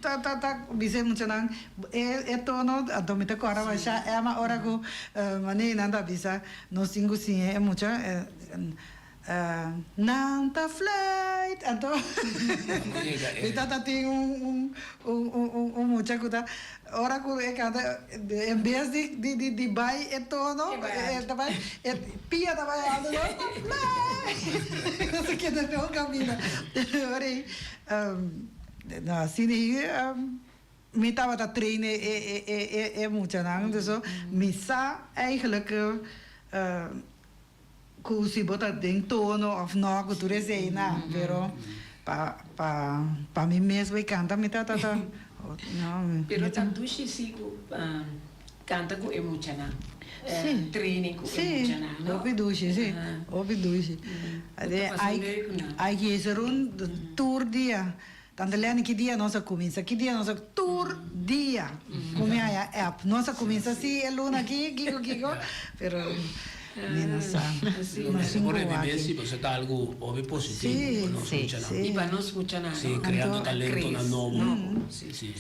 ta ta ta bisa e muchanan e e tono anto mi ta corda masha Emma ora cu mane nan ta bisa nos tin cu siña e mucha Nan ta fluit. Anto mi tata tin un un un mucha ku ta ora ku e kanta en bes di di di bai e tono e ta bai e pia ta bai alto nan ta fluit. No ta keda no kaminda. Ora ei no asina ei mi tabata train e e e e muchanan so mi sa eigenlijk Cu si bo ta den tono of no cu tur esey na, pero pa pa pa mi mes bay canta mi ta ta ta no mi Pero ta ta dushi si cu canta cu e muchanan, Si, training cu e si, muchanan no? hopi dushi si, hopi dushi. Bo ta pasa leuk cu nan. Ay Jeserun tur dia, Tante Lenny ki dia nos a cuminsa? Ki dia nos a tur dia cu mi haya app. Nos a cuminsa si e luna aki kiko kiko pero mi no sa. Nos por revive si pasobra ta algo hopi positivo pa nos muchanan. Y pa nos muchanan. Si creando talentonan nobo. Si si.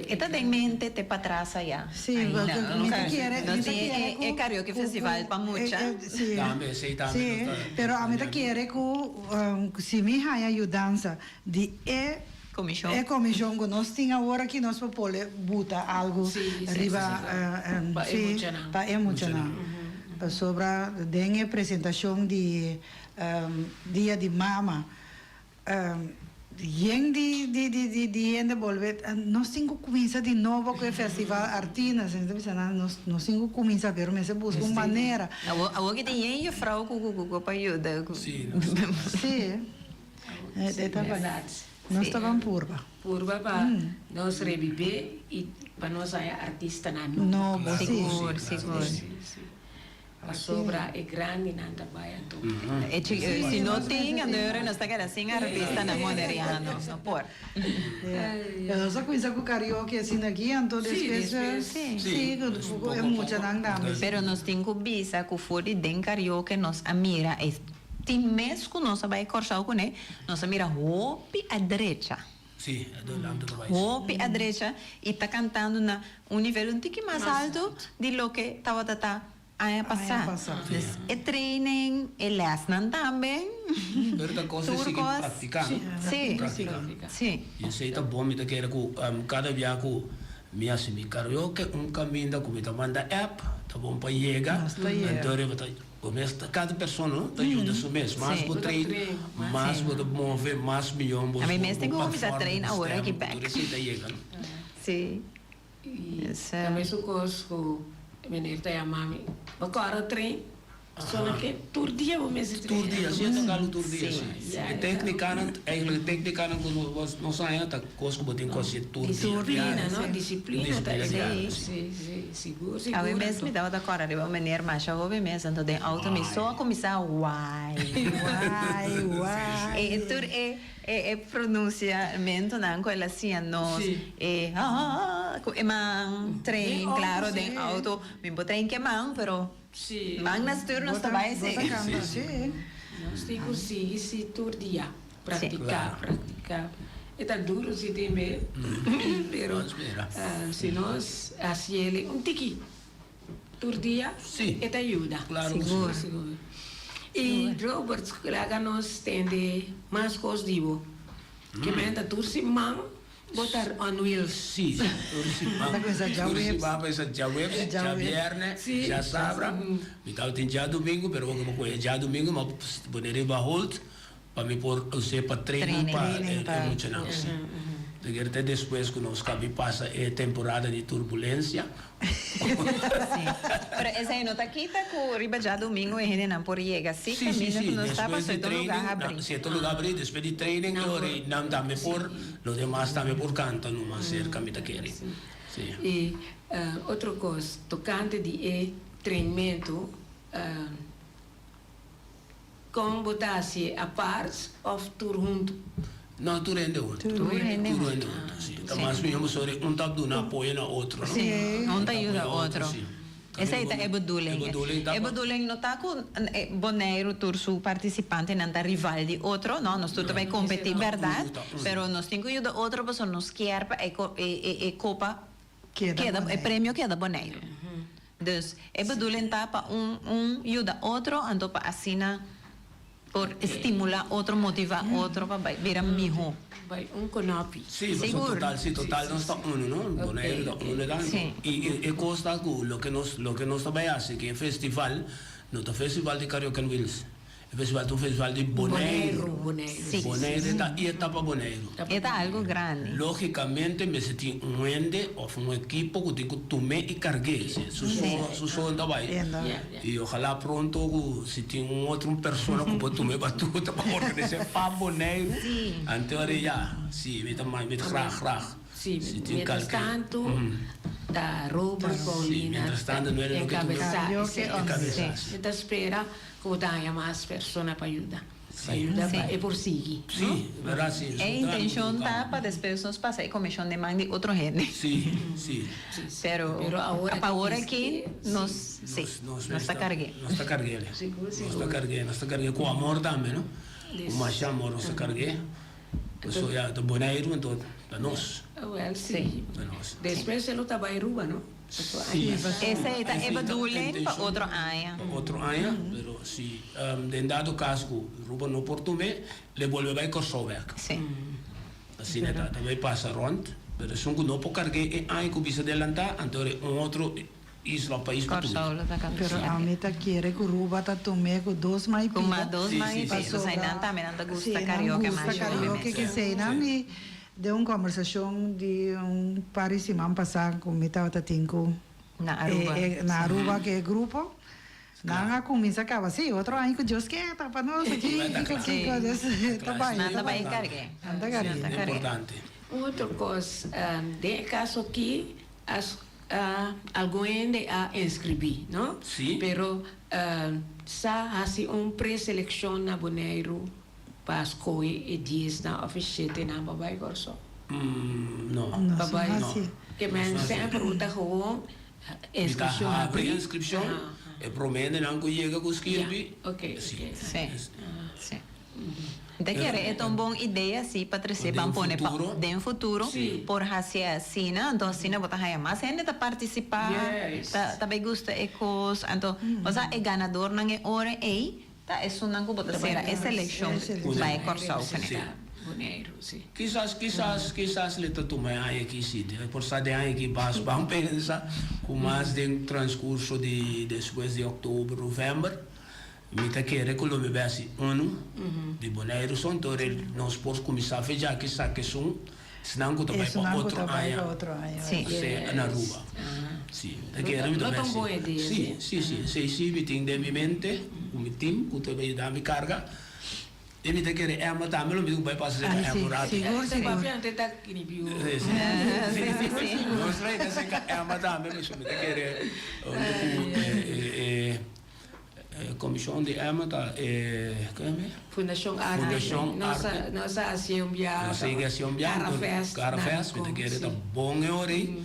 E ta den mente te patras aya. Sí, porque mi ta kiere, mi ta kiere ku. E karaoke festival pa mucha. Sí. Tambe, esei tambe nos ta. Sí, pero ami ta kiere ku si mi haña yudansa di e Komishon. e komishon ku nos tin awor aki nos por pone buta algu riba Pa e muchanan. pa e muchanan. Pasobra den e presentashon di dia di mama Yen di di di di di hende bolbe nos tin ku kuminsa di nobo ku e festival Artinas mi ta bisa nan nos nos tin ku kuminsa pero mester buska un manera. Awor awor ki tin yen jufrou ku ku ku pa yuda ku. Si Si e ta bai nos ta ban purba. Purba pa nos rebibé i pa nos haya artistanan nobo. Nobo si. Sigur sigur. Pasobra e grandinan ta bai anto. E chi si no tin anto nos ta keda sin artistanan boneriano. No por. Nos a cuminsa cu karaoke asina aki anto despues si cu e muchanan tambe. Pero nos tin cu bisa cu for di den karaoke nos a mira e tin mes cu nos a bai Corsou cune nos a mira hopi a drecha. Sí, adelante ta bai. Hopi a drecha y ta cantando na un nivel un tiki mas alto di loke tabata ta aña pasa. Dus e training, e lesnan tambe. Pero ta cos di Tur sigui cos. practica, no? Sí, Practica. sí. Y esey ta bon, mi ta kere cu cada bia cu mi haci mi karaoke un caminda cu mi ta manda app, ta bon pa yega. Nos ta yega. Anto riba ta Bo mes ta kada persona no ta yuda su mes. Mas bo train, mas bo ta move, mas miyon bo A mi mes tin ku kuminsá perform, train bo awor stem, aki tur bek. esei ta yega no. Sí. I ta mesun kos ku meneer ta yama mi, bo kòrda train? Solo ke tur dia bo mester Tur traina. dia, si, e ta kalu tur dia, Si, si. E téknikanan, eigenlijk e téknikanan ku nos nos haña ta kos ku bo tin ku hasi tur dia. Disiplina, no? Disiplina ta Disiplina e. diario, Si, si. si, sigur, sigur. Awe mes mi tabata kòrda riba un meneer masha hopi mes, anto den outo mi so a kuminsá wai, Wai, wai. E tur e e e pronunciamentonan ku el a siña nos, e ah ku e man train, klaro den outo mi por train ku e man, pero. Sí. Man na stuur nos ta bai Bo sí. ta canta, sí. Nos tin cu sigui sí tur dia. Practica, Claro. practica. E ta duro sí tin be. Pero Nos mira. si nos haciele un tiki tur dia, Sí. e ta yuda. Claro cu sí. Sigur. Sigur. Y Robert, laga nos tende mas cos di bo. Ke men ta tur siman Bo ta on wheels. Sí, tur siman. Ta kuminsá Tur djaweps. siman pa esa djaweps, djabièrnè, Sí. djasabra. Mi tabatin djadumingu, pero bo ke kohe djadumingu, mi a pone riba hold pa mi por us'é pa training Training. pa Training e pa. muchanan. Sí. Ta kere te despues ku nos kabi pasa e temporada di turbulensia. Sí. Pero esei no ta kita ku riba djadumingu e hendenan por yega. Sí, Sí, sí, kaminda sí. ku nos ta Despues pasobra di e tur lugar training, habrí. nan, si e tur lugar habrí, despues di training e ora ei nan tambe por, los demas tambe por kanta numa serka mi ta kere. Sí. I otro kos, tokante di e trainmentu, kon bo ta hasié, apart òf tur huntu? No, tur hende huntu. Tur hende Tur huntu. hende huntu, sí. Ta mas mihó pasobra un ta duna apoyo na otro, no? Sí, un ta apoya yuda otro. sí. Esei ta e bedoeling. E bedoeling ta E bedoeling no ta ku Boneiru tur su partisipantenan ta rival di otro, no. Nos tur ta bai kompetí bèrdat, pero nos tin ku yuda otro pasobra nos kier pa e e kopa keda, e premio keda Boneiru. Dus e bedoeling ta pa un un yuda otro anto pa asina Por stimula otro, motiva otro pa bai bira miho. Bai un konopi. Sí, pasobra total, sí, total nos ta uno, no? Boneiru ta uno tantu. Sí. I e kos ta ku loke nos, loke nos ta bai hasi ku e festival, no ta festival di Karaoke and Wheels. E festival ta un festival di Boneiru. Boneiru, Sí. Boneiru e ta, i e ta pa Boneiru. E ta algu grandi. Lógikamente mester tin un hende òf un ekipo ku tin ku tum'é i karg'é. Sí, su so, su so ta bai. I ojalá pronto ku si tin un otro un persona ku por tuma e batuta pa organis'é pa Boneiru, anto ora ya, si, mi ta mi ta graag, graag. Si, Si tin mientras kalke. tanto ta Robert Si, Paulina mientras tanto no era loke tuma enkabesá Karaoke esei. on enkabesá, si. Mi ta spera ku bo ta haña mas persona pa yuda. Pa yuda pa e por sigui, no? Sí, berdad, sí. E intencion ta pa despues nos pasa e comision den man di otro hende. Sí, sí. Pero Pero awor pa awor aki aki nos, sí, nos ta cargu'e. Nos ta cargu'e. Sigur, sigur. Nos ta cargu'e, nos ta cargu'e cu amor tambe, no? Cu masha amor nos ta cargu'e. Pasobra ya ta Boneiru, anto ta nos. Wel, sí. Ta nos. Despues e lo ta bay Aruba, no? Sí. Esei ta e bedoeling pa otro aña. Pa otro aña, pero si den dado caso cu Aruba no por tum'é, le bolbe bay Corsou bek. Sí. Asina ta, ta bay pasa rond, pero esun cu no por cargu'é e aña cu bisa delantá, anto e un otro isla o pais por tum'é. Corsou lo ta canta. Pero ami ta kere cu Aruba ta tum'é cu dos man y Cu pida. dos man y pida. Pasobra Nan tambe nan ta gusta sí, nan karaoke gusta masha hopi karaoke, mes. kesey nan y Den un kombersashon di un par di siman pasá ku mi tabata tin ku Na Aruba. e na Aruba ku e grupo, nan a kuminsá kaba sí, otro aña ku Dios ke ta pa nos aki kiko kiko, dus ta bai. Nan ta bai karg'é. Nan ta karg'é. Nan ta karg'é. Importante. Un otro kos, den e kaso aki as algun hende a inskribí, no? Sí. Pero sa hasi un preselekshon na Boneiru Pa skohe e diesnan of e shetenan pa bai Kòrsou? No. Pa bai No. Ke men semper bo ta gewoon inskripshon Mi ta habri habri. inskripshon, e promé hendenan ku yega ku skirbi. Ya, oke, oke. Sí, sí. Mi ta kere e ta un bon idea si pa trese ban pone pa den futuro por hasi asina, anto asina bo ta haya mas hende ta partisipá, ta bai gusta e kos, anto osea e ganadornan e ora ei Ta esunnan ku bo ta sera e selekshon bai Kòrsou kuné. Kisas, kisas, kisas le ta tuma e aña aki si. Por sa den aña aki bas ban pensa ku mas den transkurso di despues di òktober, novèmber, mi ta kere ku lo mi bai hasi unu di Boneiru son. Enton nos por kuminsá fecha aki sa kesun. Esnan ku ta bai pa otro aña. Sí. Sea na Aruba. Sí. Ta kere mi ta No ta un bai bon así. idea, Sí, sí, sí. Esei sí mi tin den mi mente ku mi tim ku ta bai yuda mi karga. I mi ta kere Emma tambe lo mi tin ku bai pasa serka Ai, Emma sí, un ratu. sigur, Sa sigur. papia ante ta knipiu. Sí, sí. Sí, sí, sí. Nos lo yega serka Emma tambe, pasobra mi ta kere huntu ku e, e, e. Komishon di Emma ta e Fundashon Arte. Fundashon Arte. Nos a hasi un biaha. Nos a yega hasi un biaha. Cara Fest. Cara Fest, mi ta kere ta bon e ora ei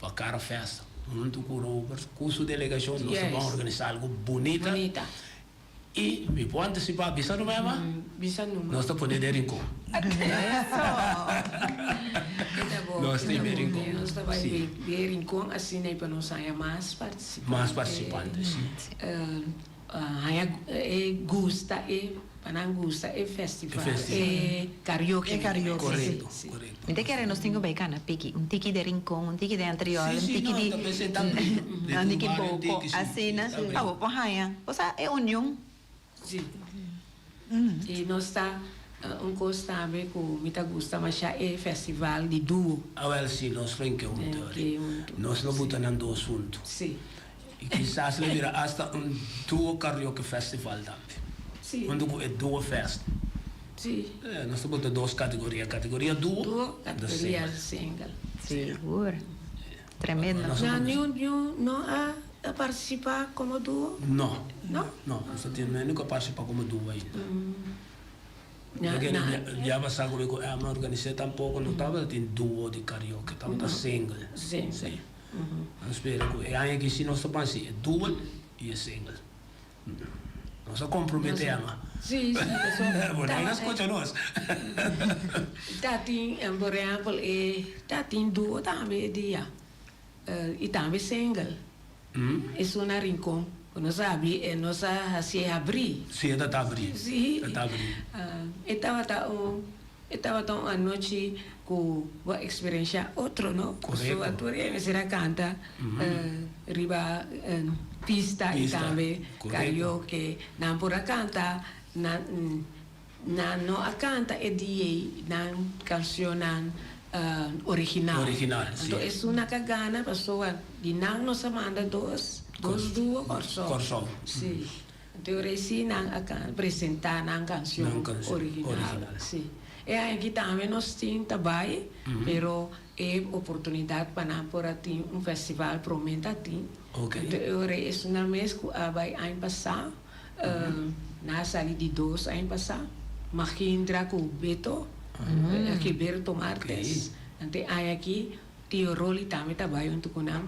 pa Cara Fest. Huntu ku Robert ku su delegashon nos ta ban organisá algu bunita. Bunita. I mi por antisipá bisa numa Emma? Bisa numa. Nos ta pone den Rincon. Nos ta bai Rincon. Nos ta bai den Rincon asina pa nos haña mas partisipante. Mas partisipante, si. Haña e gusta e, pa nan gusta e festival, e karaoke. E karaoke, si. Korekto, korekto. Mi ta kere nos tin ku bai kana piki, un tiki den Rincon, un tiki den Antriol, un tiki di Si, si, no, ta presenta bri. Un tiki boko, asina. Pa bo por haña, osea e union. Si. I nos ta un kos tambe ku mi ta gusta masha e festival di duo. Awel si, nos lo hinke huntu ori. Nos lo buta nan dos huntu. Si. I kisas lo bira asta un duo karaoke festival tambe. Si. Huntu ku e duo fest. Si. Nos ta buta dos kategoria, kategoria duo. Duo, kategoria single. Sigur. Tremendo. Na niun niun no a participa como duo? No. No? No, nos no tin nunca participa como duo ainda. Na, na. Ya pasa cu mi cu Emma organise tampoco no tabata tin duo di karaoke, tabata single. Single. Si. Nos spera cu e aña aki si nos ta ban si e duo y e single. Nos a compromete Emma. Si, si, pasobra. Bo no a scucha nos. Ta tin, por ehempel, e ta tin duo tambe e dia. Y tambe single. Esun na Rincon. Cu nos a habri, nos a hacié habri. Si, e ta ta habri. Si. E ta habri. E tabata un, e tabata un anochi cu bo a experiencia otro, no? Correcto. Pasobra tur e mester a canta riba pista y tambe karaoke. Nan por a canta, nan nan no a canta e dia ei nan cancionnan original. Original, si. Anto esun nan ka gana pasobra di nan nos a manda dos, dos duo Kòrsou. Kòrsou. Si. Anto e rei nan a presenta nan cancion original. Si. E aña aki tambe nos tin ta bai, pero e oportunidad pa nan por a tin un festival prome ta tin. Anto e ora esunnan mes cu a bai aña pasa, nan a sali di dos aña pasa, Magindra cu Beto, Gilberto Martes. Anto e aña aki Tio Rolly tambe ta bai hunto cu nan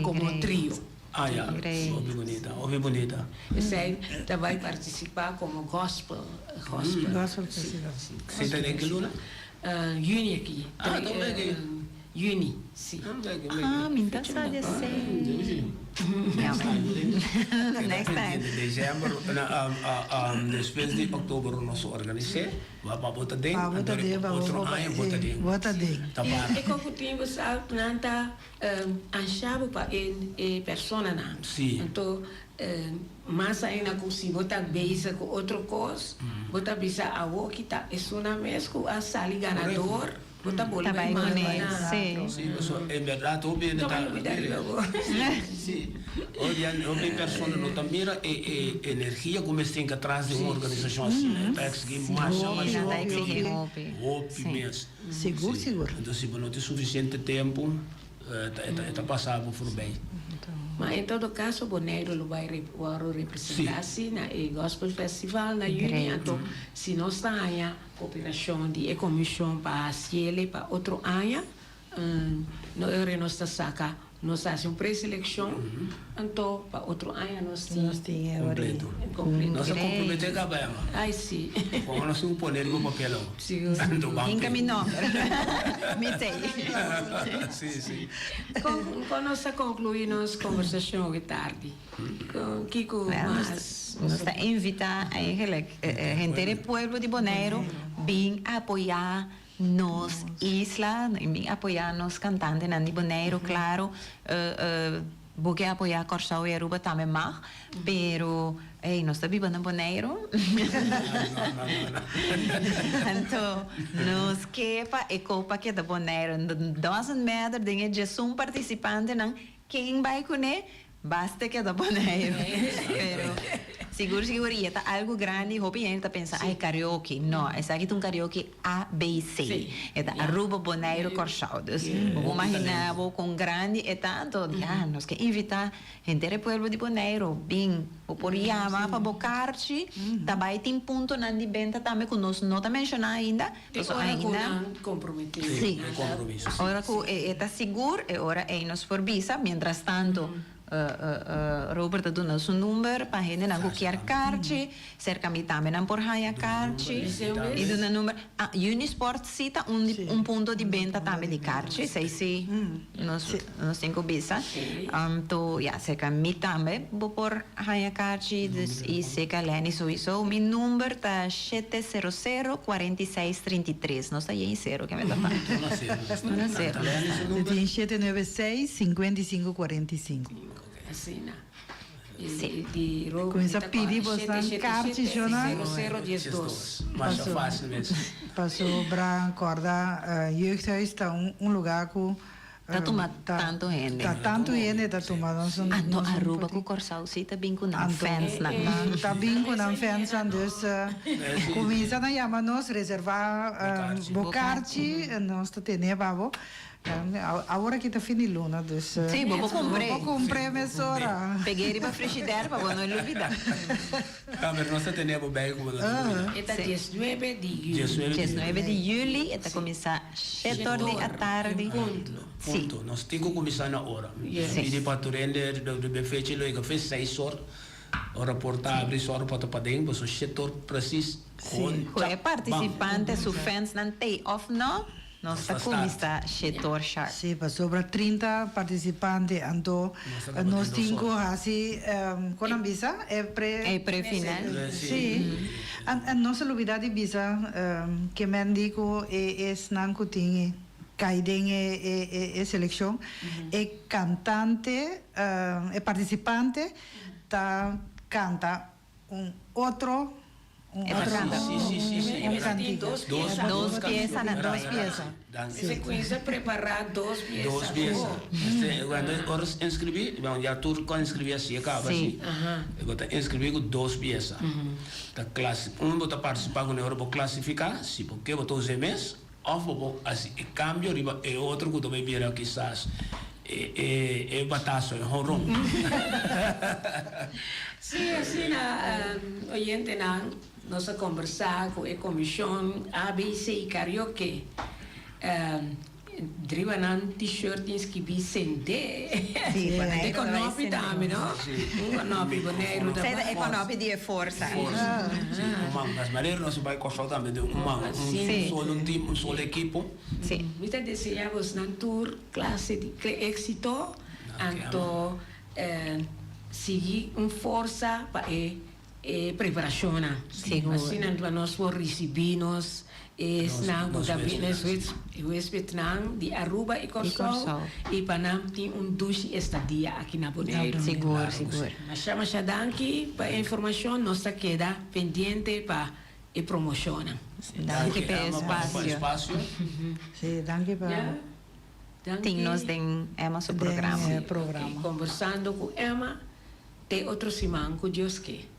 como trio. Ah ya, hopi bunita, hopi bunita. Esei ta bai participa como gospel, gospel. Gospel festival. Si ta den ki luna? Juni aki. Ah, ta un beki. Juni, si. Un beki, un beki. Ah, mi ta sa di esei. Next time. Next time. December, despues di october nos organise. Wa pa bo ta den, Pa bo ta den, pa bo otro aña bo ta den. Bo ta den. Ta para. E koku tin bo sa nan ta Ansha bo pa e e personanan. Sí. Anto mas ainda ku si bo ta bezig ku otro kos, bo ta bisa awo ki ta esunnan mes ku a sali ganador, bo ta bolbe Ta bai manda kuné, nan. sí. Sí, pasobra en bèrdat hopi hende No ta bai lubidá riba bo. Sí. Hopi hende, hopi persona no ta mira e e energia ku mes tin atras di un organisashon asina. E ta eksigí masha masha Nan ta hopi eksigí hopi. hopi Sí. mes. Sigur, sigur. Enton si bo no tin sufisiente tempu, e ta pasa bo forbij. Ma en todo caso Boneiru lo bai wòrdu representá si na e Gospel Festival na yüni. Anto si nos ta haña koperashon di e komishon pa hasiele pa otro aña, no e ora nos ta saka Nos ta hasi un preselekshon, anto pa otro aña nos tin. Nos tin e ora ei. Kompleto. Kompleto. Nos a komprometé kaba Emma. Ai si. Kon nos tin ku pone riba papel awor. Sigur. Anto ban Hinka p'e. mi nomber. Mi t'ei. Si, si. Kon kon nos ta konkluí nos kombersashon awe tardi? Kon kiko Well, nos mas? nos ta invitá eigenlijk henter e pueblo di Boneiru bin apoyá Nos isla, bin apoyá nos kantantenan di Boneiru, klaro. Bo ke apoyá Kòrsou i Aruba tambe mag, pero ey, nos ta biba na Boneiru. Anto nos ke pa e kopa keda Boneiru. Doesn't matter den e djesun partisipantenan ken bai kuné, basta keda Boneiru. Pero sigur sigur i e ta algu grandi, hopi hende ta pensa ay karaoke. No, esaki ta un karaoke ABC. E ta Aruba, Boneiru, Kòrsou. Dus bo por imaginá bo kon grandi e ta. Anto ya, nos ke invitá henter e pueblo di Boneiru bin. Bo por yama pa bo karchi. Ta bai tin puntonan di benta tambe ku nos no ta menshoná ainda. Te ora ku nan komprometé. Sí, ora ku e ta sigur e ora ei nos por bisa. Mientras tanto. Robert a duna su number pa hendenan ku kier karchi. Serka mi tambe nan por haña karchi. I duna number. Ah, Unisport sí ta un di un punto di benta tambe di karchi. Esei sí nos nos tin ku bisa. Anto ya, serka mi tambe bo por haña karchi. Dus i serka Lenny souiso. Mi number ta shete sero sero 46 33. No sta yen sero ke mi ta papia. Una sero. Mi tin 796 55 45. Asina. Sí. Di Robert Kuminsa ta pidi kòrda bosnan shete shete karchi shete shona. sero sero dies dos. Masha fácil mes. Pasobra kòrda jeugdhuis ta un un lugá ku Ta tuma tantu hende. Ta tantu hende ta tuma nos un Anto nos un Aruba ku poti. Kòrsou sí ta bin ku nan Anto fansnan. nan ta bin ku nan fansnan dus kuminsa na yama nos reservá bo karchi nos ta tene pa bo. Awor aki ta fin di luna dus Sí, bo por kumpr'é. Bo por kumpr'é mesora. Peg'é riba frishider pa bo no lubida. Ta, pero nos ta tene bo bij ku bo no ta lubida. E ta diesnuebe di juli. Diesnuebe di juli. Diesnuebe di juli e ta kuminsá shete or di atardi. Punto. Sí. Punto. Nos tin ku kuminsá na ora. Sí. Pidi pa tur hende riba e fecha lo yega fe seis or. Ora porta abri sòru pa ta paden pasobra shete or presis gewoon Ku e chap bam. partisipante su fansnan t'ei òf no, nos ta kuminsá shete or sharp. Sí, pasobra 30 partisipante, anto nos tin ku hasi, kon nan bisa? E pre. E pre-final. Sí. En no se lubidá di bisa ke men di ku e esnan ku tin kai den e selekshon, e kantante, e partisipante ta kanta un otro un E ta otro kanta. Sí, sí, sí, sí. un kantika. Dos piesa. Dos piesa na Dos piesa. Danki. Se kuinsa prepará dos piesa. Dos piesa. Este, cuando ora inscribí, bueno, ya tur con inscribí así acaba Sí. así. E bo ta inscribí cu dos piesa. Ta clasi, un bo ta participá cu e ora bo clasificá, si bo ke bo ta usa e mes, Of bo por hasi e kambio riba e otro ku ta bai bira kisas e e e bataso, e honron. Sí, asina oyentenan nos a kombersá ku e komishon ABC Karaoke. Riba nan t-shirt tin skibí sendé. Sí, Boneiru E ta bai konopi sendé. tambe, no? Un konopi Boneiru ta Esei ta bai. e konopi di e forsa. Forsa. Sí, un man. Mas manera nos a bai Kòrsou tambe den un man. Un Sí. solo team, un solo ekipo. Sí. Mi ta deseá bosnan tur klase di éksito. Anto sigui un forsa pa e E preparashonnan. Sigur. Asina anto nos por risibí nos esnan ku ta bini, e huespednan di Aruba i Kòrsou, i pa nan tin un dushi estadia aki na Boneiru. Sigur, sigur. Masha, masha danki pa e informashon. Nos ta keda pendiente pa e promoshonnan. Danki pa e Danki Emma pa e espasio. Sí, danki pa. Tin nos den Emma su programa. Den e programa. Kombersando ku Emma. Te otro siman ku Dios ke.